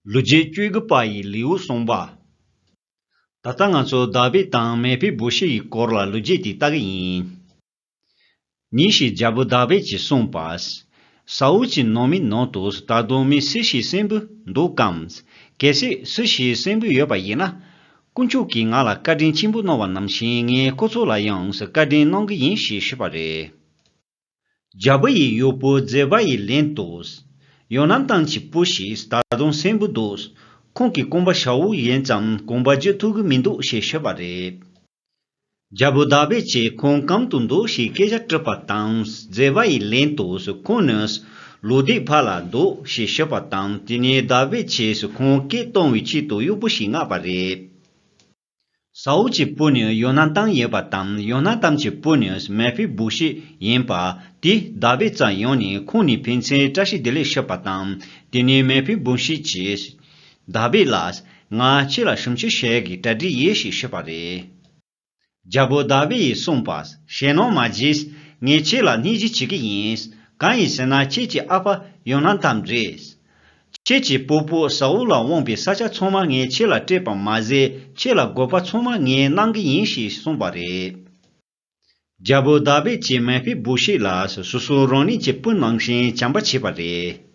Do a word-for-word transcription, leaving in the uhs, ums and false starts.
ལོ་རྒྱུས་བཅུ་དགུ་པ་ཡི་ལེའུ་གསུམ་པ། ད་ལྟ་ང་ཚོ་དཱ་བིད་དང་མེ་ཕི་བོ་ཤེད་ཀྱི་སྐོར་ལ་ལོ་རྒྱུས་དེ་ལྟ་གི་ཡིན། ཉིན་ཞིག་རྒྱལ་པོ་དཱ་བིད་ཀྱིས་གསུངས་པ། ས་ཨུལ་གྱི་ནང་མི་ནང་དུ་ད་དུང་མི་སུ་ཞིག་གསོན་པོ་འདུག་གམ། གལ་སྲིད་སུ་ཞིག་གསོན་པོ་ཡོད་པ་ཡིན་ན། དཀོན་མཆོག་གིས་ང་ལ་བཀའ་དྲིན་ཆེན་པོ་གནང་བ་ནང་བཞིན་ངས་ཁོ་ཚོ་ལ་ཡང་བཀའ་དྲིན་གནང་གི་ཡིན་ཞེས་ཞུས་པ་རེད། རྒྱལ་པོ་ཡི་གཡོག་པོ་ཛེ་བ་ཡི་ལན་དུ། ཡོ་ན་ཐན་གྱི་བུ་ཞིག་ད་དུང་གསོན་པོ་འདུག་ཁོང་གིས་རྐང་པ་ཞ་བོ་ཡིན་ཙང་རྐང་པ་འཇུ་ཐུབ་ཀྱི་མི་འདུག་ཞེས་ཤོད་པ་རེད། རྒྱལ་པོ་དཱ་བིད་ཀྱིས་ཁོང་གང་དུ་འདུག་ཞེས་སྐད་ཆ་དྲིས་པ་དང་ཛེ་བ་ཡི་ལན་དུ་ཁོང་ནི་ལོ་ཏོག་ཕ་ལ་འདུག་ཞེས་ཤོད་པ་དང་དེ་ནས་དཱ་བིད་ཀྱིས་ཁོང་སྐད་གཏོང་བའི་ཆེད་དུ་གཡོག་པོ་ཞིག་མངགས་པ་རེད། ས་ཨུལ་གྱི་བུ་ནི་ཡོ་ན་ཐན་ཡིན་པ་དང་ཡོ་ན་ཐན་གྱི་བུ་ནི་མེ་ཕི་བོ་ཤེད་ཡིན་པ་དེ་དཱ་བིད་རྩར་ཡོང་ནས་ཁོང་ནས་ཕན་ཚུན་བཀྲ་ཤིས་བདེ་ལེགས་ཞུས་པ་དང་དེ་ནས་མེ་ཕི་བོ་ཤེད་ཀྱིས་དཱ་བིད་ལ་ང་ཁྱེད་ལ་ཞབས་ཕྱི་བྱེད་ཀྱི་གྲ་སྒྲིག་ཡོད་ཞེས་ཞུས་པ་རེད། རྒྱལ་པོ་དཱ་བིད་ཡིས་གསུངས་པ། ཞེད་སྣང་མ་བྱེད། ངས་ཁྱེད་ལ་སྙིང་རྗེ་བྱེད་ཀྱི་ཡིན། གང་ཡིན་ཟེར་ན་ཁྱེད་ཀྱི་ཨ་ཕ་ཡོ་ན་ཐན་རེད། ཁྱེད་ཀྱི་སྤོ་བོ་ས་ཨུལ་ལ་དབང་བའི་ས་ཆ་ཚང་མ་ངས་ཁྱེད་ལ་སྤྲད་པ་མ་ཟད་ཁྱེད་ལ་དགོས་པ་ཚང་མ་ངས་གནང་གི་ཡིན་ཞེས་གསུངས་པ་རེད། རྒྱལ་པོ་དཱ་བིད་ཀྱིས་མེ་ཕི་བོ་ཤེད་ལ་སོ་སོ་རང་ཉིད་ཀྱི་བུ་ནང་བཞིན་བྱམས་པ་བྱས་པ་རེད།